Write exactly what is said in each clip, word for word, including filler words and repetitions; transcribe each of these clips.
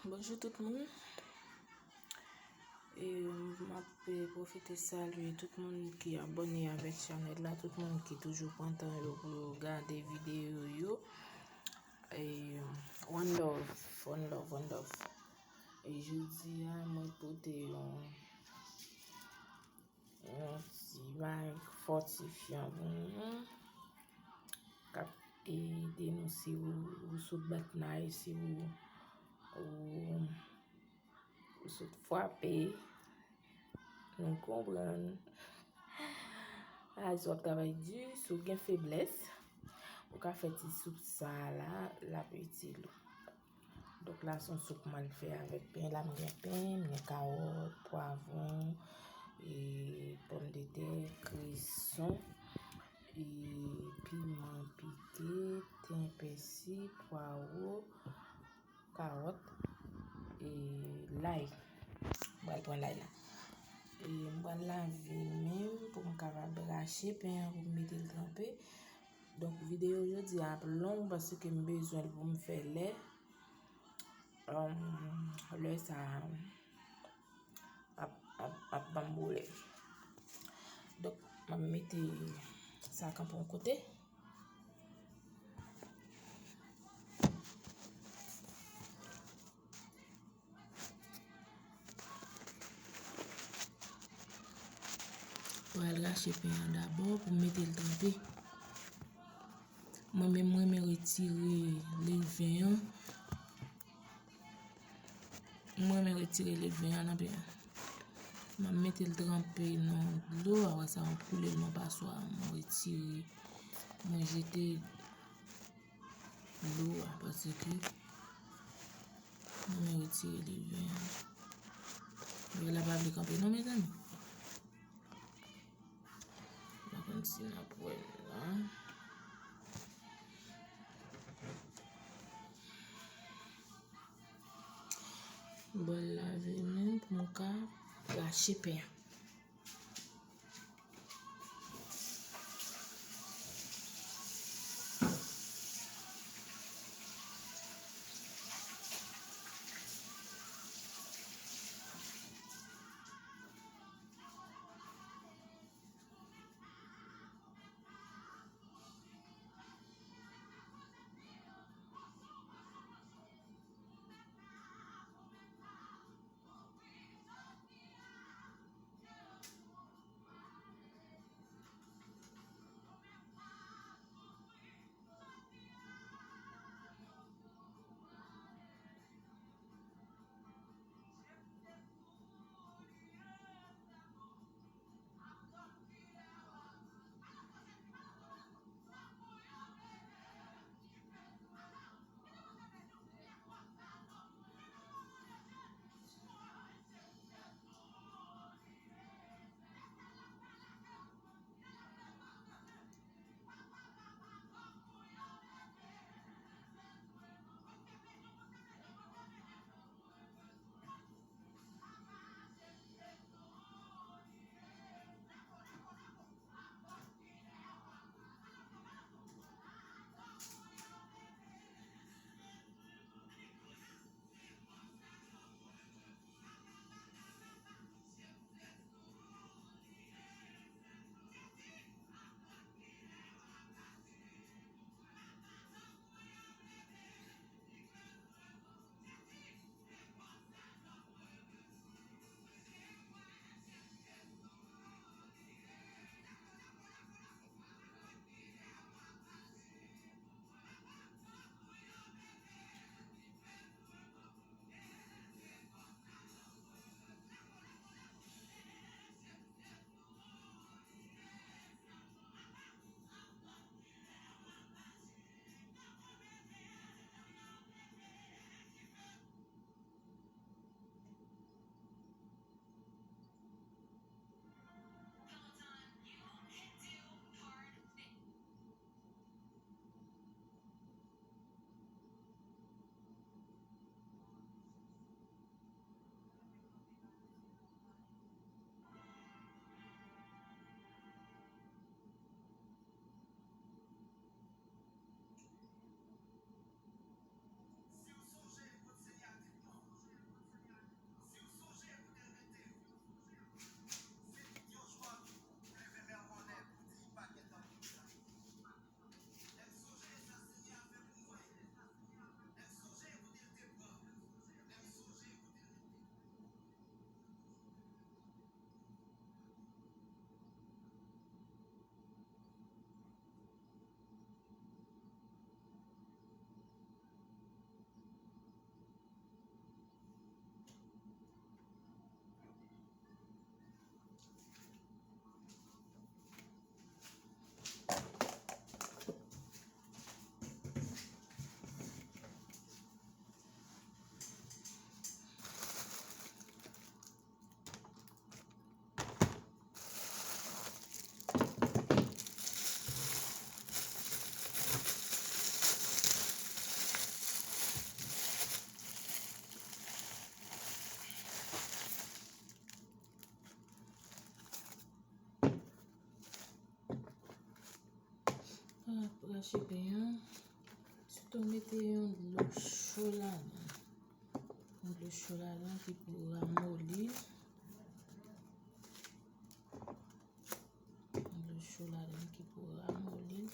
Bonjou tout moun. E, m ap pwofite salye tout moun ki abòne avèk chanèl la, tout moun ki toujou pran tan yo pou yo gade videyo yo. E, one love, one love, one love. E jodi a, mwen pote yon, yon ti bagay fòtifyan pou nou, k ap ede nou si ou, ou sot bat nay, si ou, ou, ou sot frape. Nou konprann. A, si w ap travay di, si w gen feblès, ou ka fè ti soup sa a la, l ap itil ou. Donk la, se yon soup mwen fè avèk pen. La, m gen pen, m gen kawòt, pwavwon, e, pòmdetè, kreson, e, piman pike, ten, pèsi, pwawo, kawòt, e, lay. M pral pran lay la. E m pral lave men m pou m kapab rache pen an pou m mete l tranpe. Donk, videyo jodi a ap long paske m bezwen l pou m fè lè. Lè sa a ap, ap, ap ban m pwoblèm. Donk, m ap mete sa kanpe yon kote. Pral rache pen an dabò pou m mete l tranpe. Mwen menm, mwen renmen retire leven an. Mwen renmen retire leven an nan pen an. M ap mete l tranpe nan dlo, apre sa, mwen koule l nan paswa, mwen retire, mwen jete dlo a, paske mwen retire leven an. Leven la pa vle kanpe non, mezanmi. M pa konn si n ap wè l la. M pral lave men m pou m ka rache pen an. Rache pen an, sitou mete yon dlo cho ladan. Yon dlo cho ladan ki pou ramoli l. Yon dlo cho ladan ki pou ramoli l.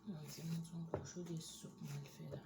Mwen di nou se yon gwo cho de soup mwen fè la.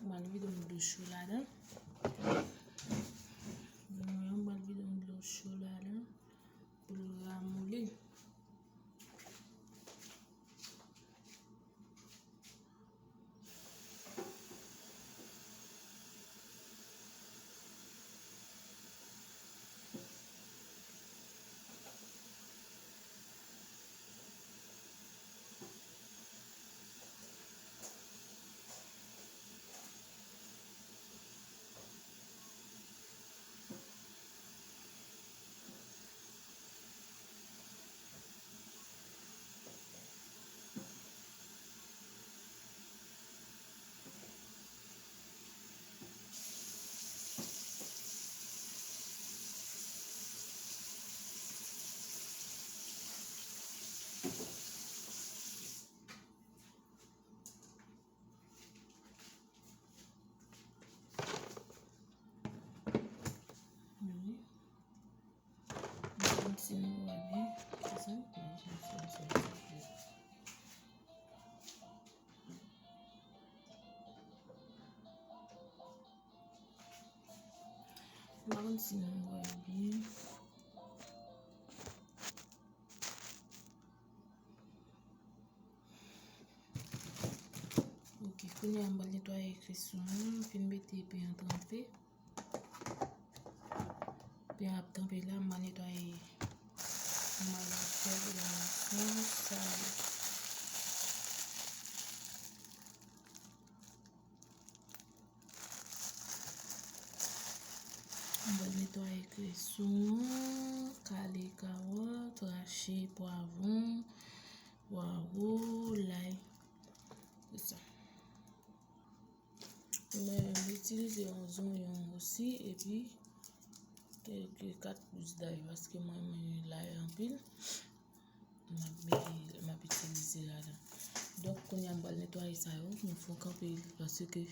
M al vide yon dlo cho ladan. M al vide yon dlo cho ladan pou l ramoli. Wi. M pa konn si nou wè byen. Se sa? Mwen janm fè m sòti byen. M pa konn si nou wè byen. Ok, kounye a m pral netwaye kresyon an, m fin mete pen an tranpe. Pen an ap tranpe la, m pral netwaye, m pral fè la ansanm, sa. M pral netwaye kresyon an, kale kawòt, rache pwavwon, pwawo, lay. Se sa. Mwen itilize yon zonyon osi, epi kèlke kat pous lay, paske mwen renmen lay anpil. M ap mete, m ap itilize ladan. Donk, kounye a m pral netwaye sa yo, m fè kanpe l, paske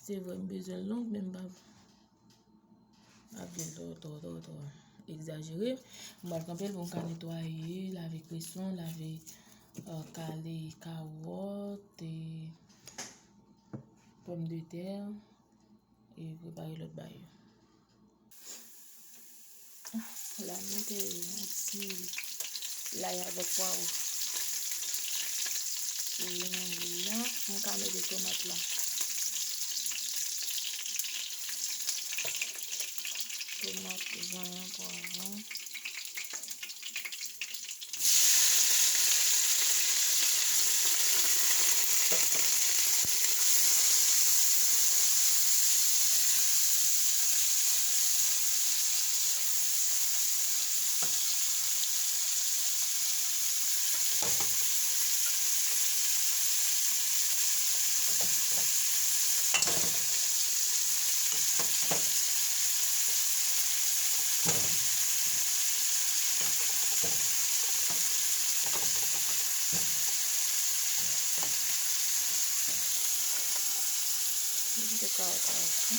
se vre m bezwen l long, men m pa ap gen twò, twò, twò, twò egzajere. M pral kanpe l pou m ka netwaye, lave kresyon, lave, euh, kale kawòt, e pòmdetè, e prepare lòt bagay yo. La, m mete yon ti lay avèk pwawo. E nan lwil la, m ka mete tomat la. Tomat, zonyon, pwavwon. Kite kawòt la osi.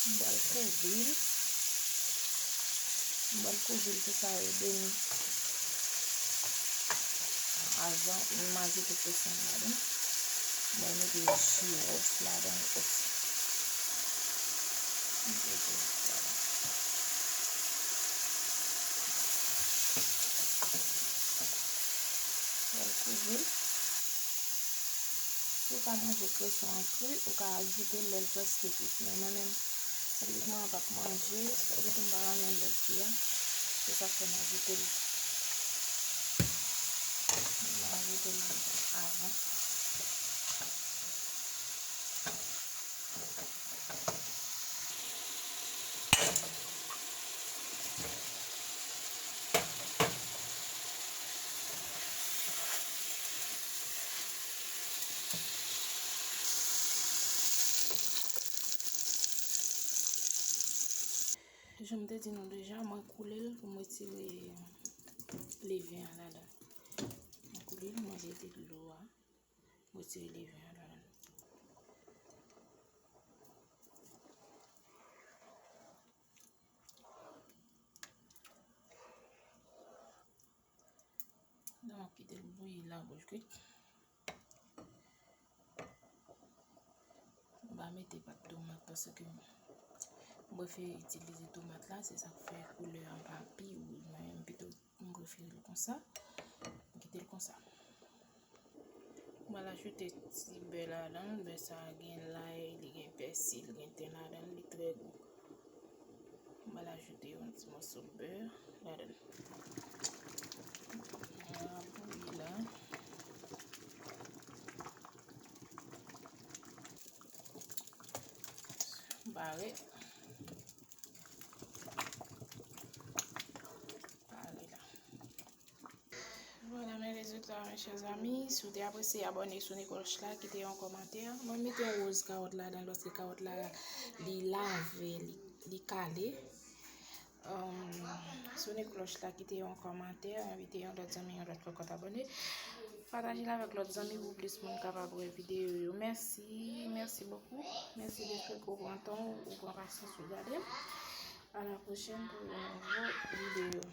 M pral kouvri l. M pral kouvri l pou sa ede m. Avan m ajoute pwesen an ladan, m pral mete jiwòf ladan l osi. M mete jiwòf ladan. M pral kouvri l. Si w ka manje kreson an kri, ou ka ajoute l lè l prèske kwit. Men mwen menm, Pitit mwen an p ap manje, pitit mwen pa renmen lè kri a. Se sa k fè m ajoute l. M ajoute l avan. Jan m te di nou deja, mwen koule l pou m retire leven an ladan. Mwen koule l, mwen jete dlo a, mwen retire leven an ladan. Donk, m ap kite l bouyi la bouch kwit. M pa mete pat tomat paske m prefere itilize tomat la, se sa k fè koulè an pa pi wouj. Mwen menm pito m prefere l konsa. M kite l konsa. M pral ajoute ti bè ladan l. Bè sa a gen lay, li gen pèsi, li gen ten ladan l, li trè gou. M pral ajoute yon ti mòso bè ladan l. Mwen ap bouyi la. Bare. Bare la. Vwala, men rezilta, mes chers amis. Si w te apresye, abòne sou ni klòch la, kite yon kòmantè. Mwen mete yon woz kawòt ladan l paske kawòt la, li lave, li, li kale. Um, sou ni klòch la, kite yon kòmantè, envite yon lòt zanmi, yon lòt kòkòt abòne. Pataje l avèk lòt zanmi pou plis moun kapab wè videyo yo. Mèsi, mèsi bokou. Mèsi dèske ke w pran tan w, ou pran pasyans ou gade m. A la pwochèn pou yon nouvo videyo.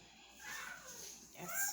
Mèsi.